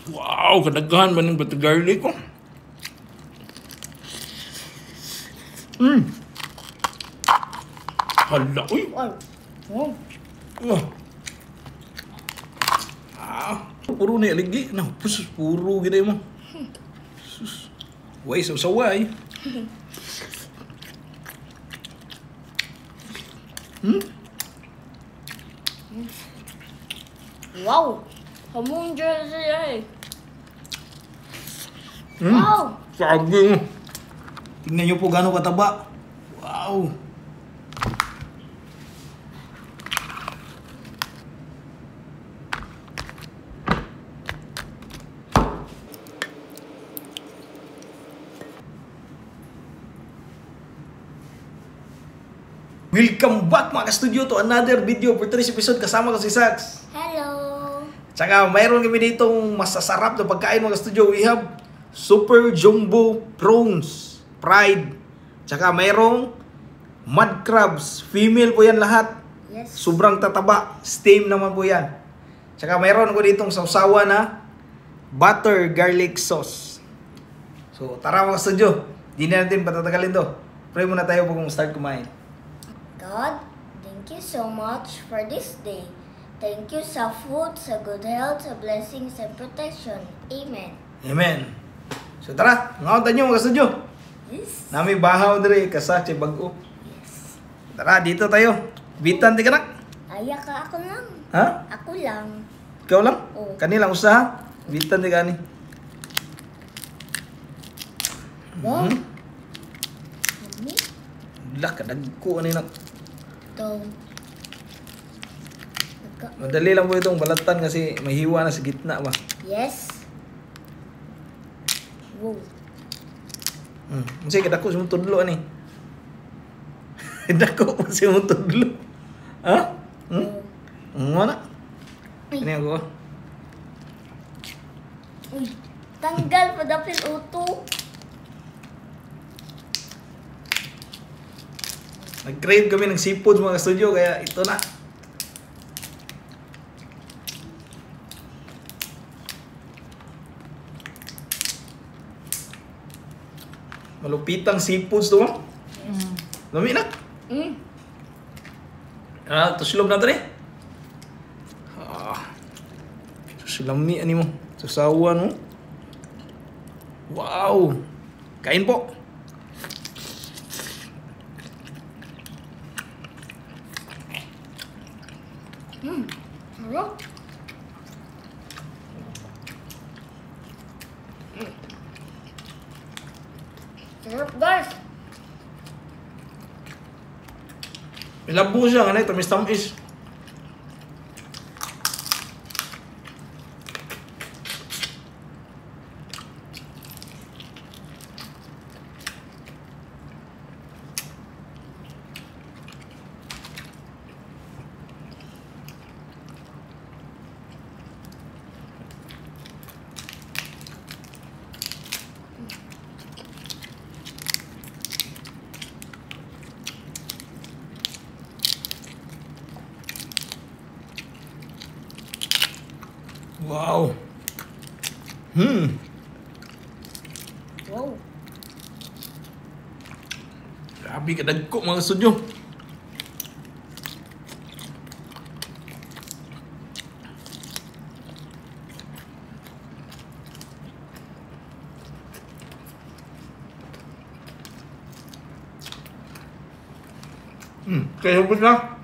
Wow, kadaghan ba ng butter garlic ko? Hala, uy. Wow. Wow. Wah. Ah, puro na aligi. Na, pus, puro gid mo. Sus. Way sawsaway. Wow. Hamon jersey eh. Wow. Sabi mo. Tingnan niyo po gaano kataba. Wow. Welcome back mga ka-studio to another video for today's episode. Kasama ko si Sax. Hello. Tsaka mayroon kami ditong masasarap na pagkain mga ka-studio. We have super jumbo prawns, fried. Tsaka mayroong mud crabs, female po yan lahat. Yes. Sobrang tataba, steam naman po yan. Tsaka mayroon ko ditong sausawa na butter garlic sauce. So tara mga ka-studio, di na natin patatagalin to. Pray muna tayo bago start kumain. God, thank you so much for this day. Thank you sa food, sa good health, sa blessings and protection. Amen. Amen. So tara, ngaon tayo mga ka-studio. Yes. Nami bahaw diri kasakse bag-o. Yes. Tara, dito tayo. Bitan di ka na. Aya ka, ako lang. Ha? Ako lang. Ikaw lang? Oo. Kanilang usaha. Bitan di ka ni. Wow. Mami, Lah, kadagko ani nak. ito. Madali lang po itong balatan kasi may hiwa na sa gitna ba. Yes. Wow. Kasi kadako sa mong tudlo ani. Dako pa sa mong tudlo. Ha? Oh. Ano na? Uy. Ano ako? Uy, tanggal pa dapil uto. Nag-crave kami ng seafood mga studio kaya ito na. Malupitang seafoods to. Lami na. Ah, tuslob na to eh. Ah. Suslami ani mo. Susawan mo. Wow. Kain po. Sarap. Sarap guys. May labo siya, ano, tamis-tamis. Wow. Wow. Grabe kadagko mga studio. Kaya hubot na.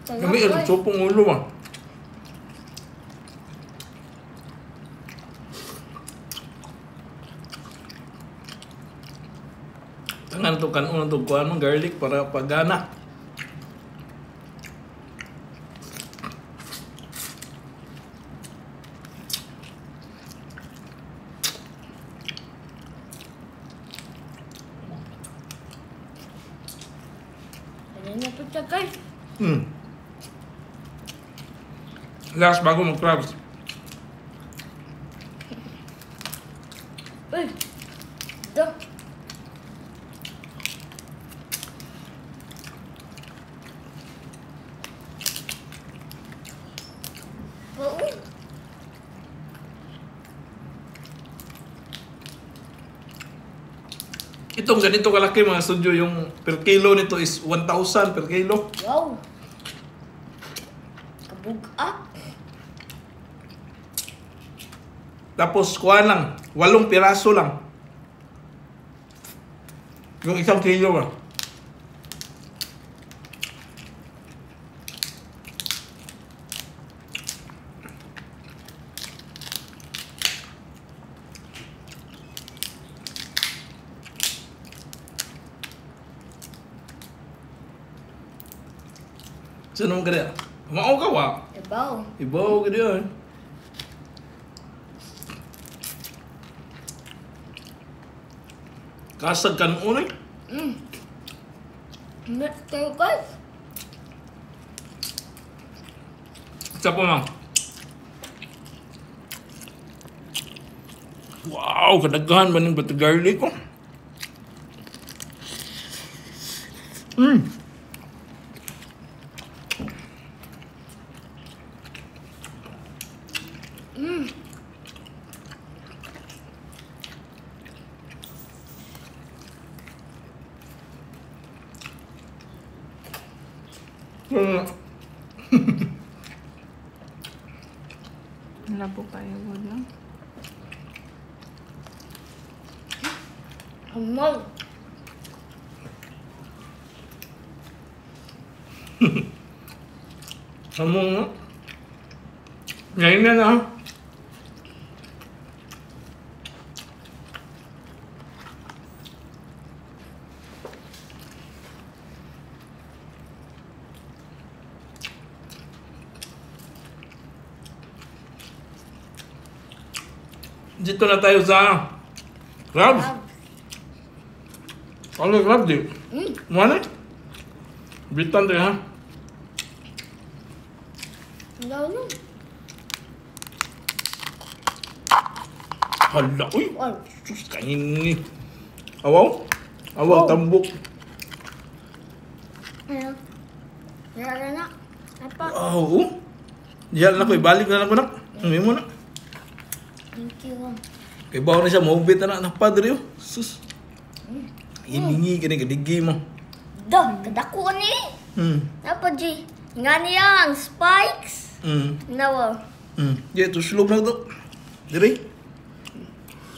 Kami Sarap, guys. sopong ulo ah. Tangan to kanon to kuan mo garlic para pagana. Ito guys. Last bago mag-crabs. Uy. Ito. Oo. Itong ganito kalaki mga studio, yung per kilo nito is 1,000 per kilo. Wow. Kabugat. Tapos kuha lang, 8 piraso lang. Yung 1 kilo ba? Sino mo kaya? Mao ka wa? Ibaw. Ibaw ka diyan. Kasag kanon eh. Kayo guys. Isa pa mang. Wow, kadaghan ba ng butter garlic ko? Labo kayo, good no? Hamal. Hamon nga. Ngayon na na. Dito na tayo sa crabs. Ano crab di? Mana? Bitan tayo ha? Ano? Hala, uy! Sus, kainin ni. Awaw? Awaw, tambok. Ayan. Yara na. Apa? Oo. Diyan na ko, ibalik na lang ko na. Hindi mo na. Thank you. Kay bawo na siya, maubit na na padre. Sus. Iningi ka ni, kadigi mo. Duh, kadako ni. Napa, G? Nga niya ang spikes. Nawa. Di, ito sulog na ito. Dire.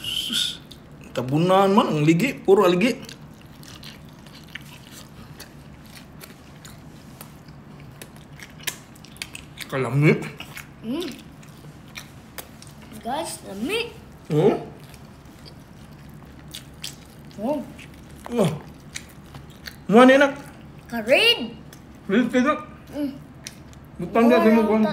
Sus. Tabunan man, ang ligi. Puro aligi. Kalami. Guys, lami. Oh. Oh. Oh. Mua ni nak. Karid. Rid ka nak. Butang ka mo kung.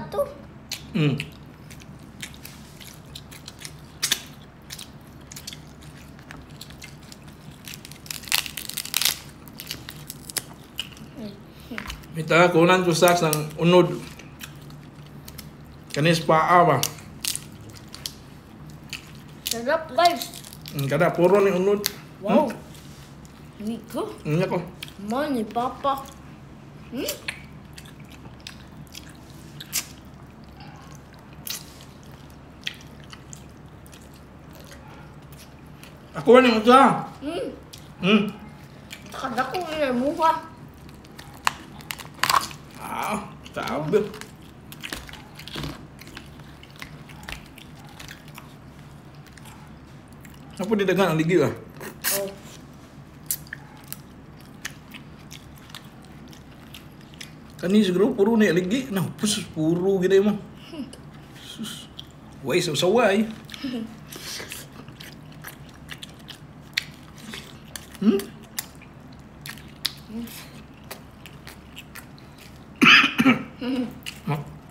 Mita kunan ko sa ng unod. Kanis paa ba. Sarap guys. Kada puro ni unod. Wow. Niko. Niko. Mani papa. Ako ni mo sa. Kada ko ni muha. Ah, sabi. Apa dia dagang lagi lah? Oh. Kani siguro puro ni lagi. Nah, pus puro gini mo. Sus. Way sa saway.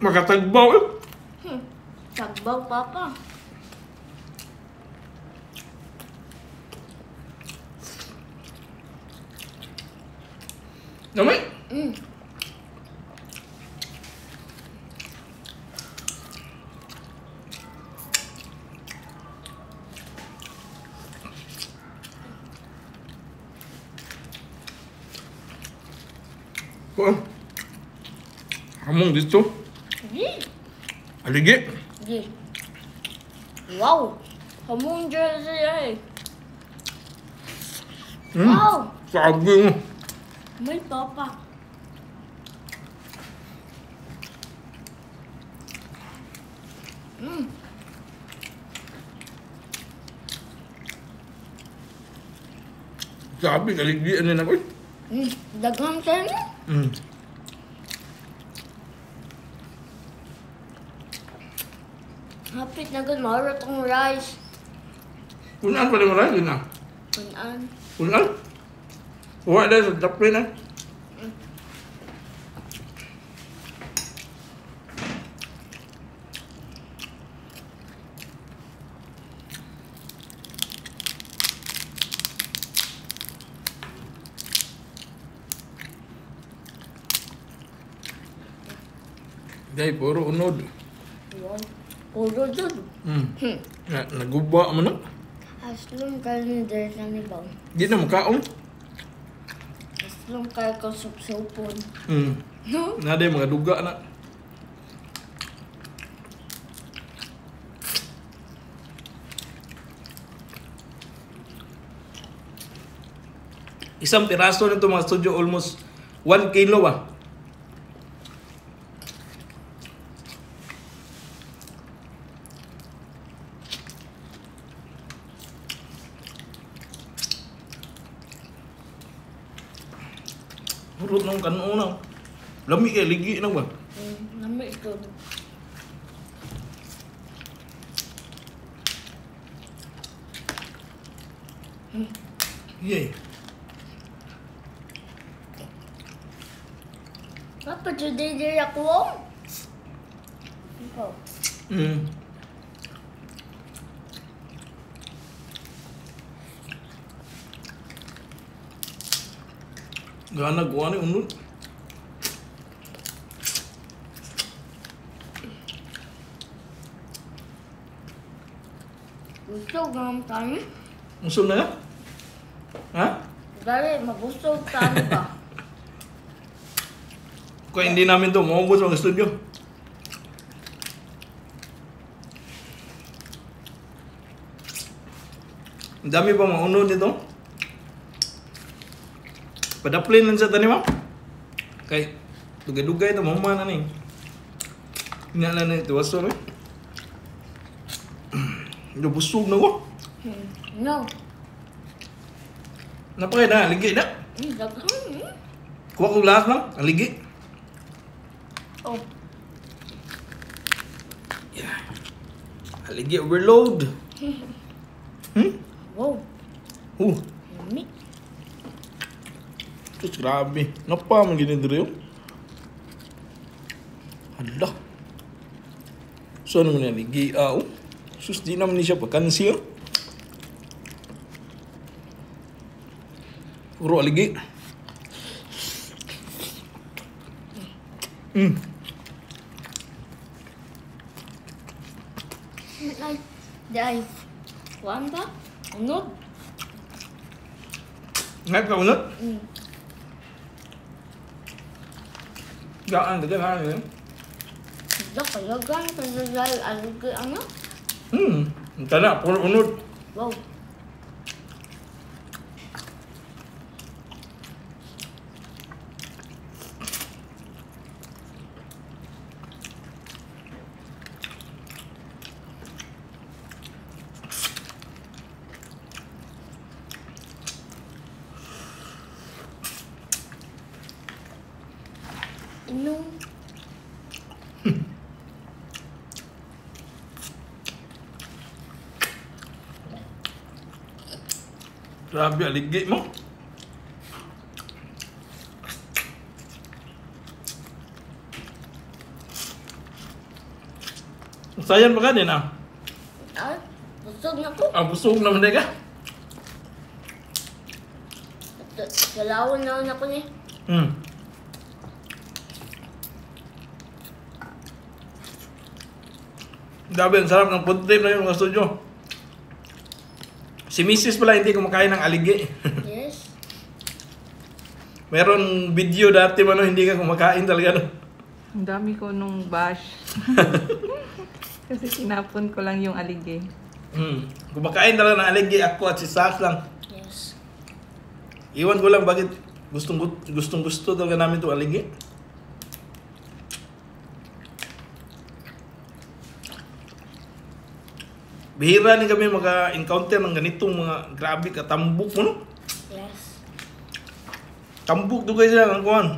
Makatagbaw eh. Tagbaw papa. Damay. Kuan. Among dito. Di. Aligi. Di. Wow. Hamong jersey ay. Wow. Sabi mo. May papa. Sabi, kaligian nila ko. Daghang tayo na. Hapit na gud maurot ang rice. Kunaan pa rin mo rice na? Kunaan. Kunaan? Wala sa dapli na. Dahil puro unod. Wow. Puro dun. Naguba mo na. Aslong kayo ni Dersa ni Bang. Di na makaon. Aslong kayo ko supsupon. No? Nada yung mga duga na. Isang piraso nito mga studio, almost 1 kilo ba? Purot nung kanuna. Lami kay ligi na ba? Lami ito. Yay. Papa, today diri ako. Ikaw. Gana guwa ni unod. Busog naman tayo. Busog na ka? Ha? Dali, mabusog tayo ba? Kung hindi namin ito, maubos ang studio. Ang dami pa mga unod dito. Padaplin lang sa tanim, ha? Kay dugay-dugay ito, mahuman na ni. Nga lang na ito, waso, eh. Busog na ko. No. Napakay na, ligi na. Kuha kong lahat lang, ang ligi. Oh. Yeah. Aligi overload. Wow. Yummy. Sus, grabe. Napa man gini diri. Hala. So ano man yan, ligi, oh. Sus, di naman ni siya pagkansi, oh. Puro aligi. Ay, di ay. Kuan ba? Unod? Ngay ka unod? Gaan, gaan, gaan. Kalagan, kalagan, aligi ano? Tala, puro unod. Wow. Inom. Grabe, aligi mo. Sayan pa ka din, ah? Ay, busog na ko. Ah, busog naman din ka? Dalawon na ako ni. Grabe, ang sarap ng food trip na yun, mga studio. Si Mrs. pala hindi kumakain ng aligi. Yes. Meron video dati man, hindi ka kumakain talaga, no? Ang dami ko nung bash. Kasi tinapon ko lang yung aligi. Kumakain talaga ng aligi ako at si Sas lang. Yes. Iwan ko lang bakit gustong gustong gusto talaga namin itong aligi. Bihira din kami maka-encounter ng ganitong mga grabe katambok mo, no? Yes. Tambok doon kayo siya, ang kuwan.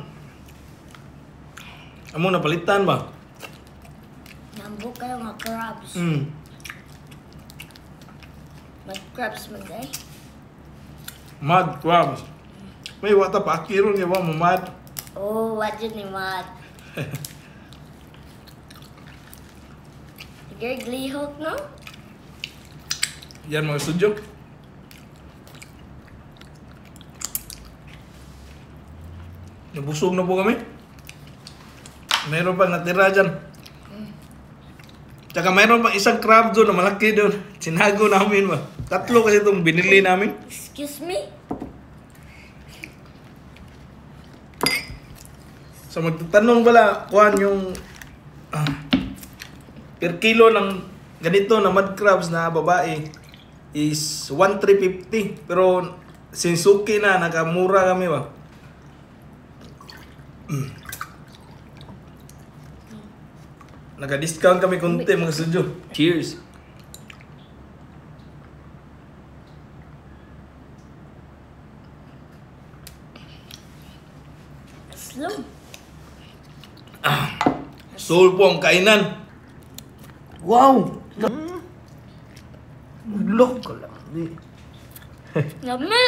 Amo napalitan ba? Nambok kayo nga crabs. Mag-crabs man day. Mad crabs. May wata pa akiron niya ba mo mad? Oh, what yun ni mad? Sige, glihok, no? Yan mga studio. Nabusog na po kami. Meron pang natira dyan. Tsaka meron pang isang crab doon na malaki doon. Sinago namin ba. Tatlo kasi itong binili namin. Excuse me? So magtatanong pala, kuhan yung per kilo ng ganito na mud crabs na babae is 1,350. Pero sinsuki na, nakamura kami ba. Naka-discount kami konti mga studio. Cheers! Slow. Soul po ang kainan. Wow! Look ka lang. Lami!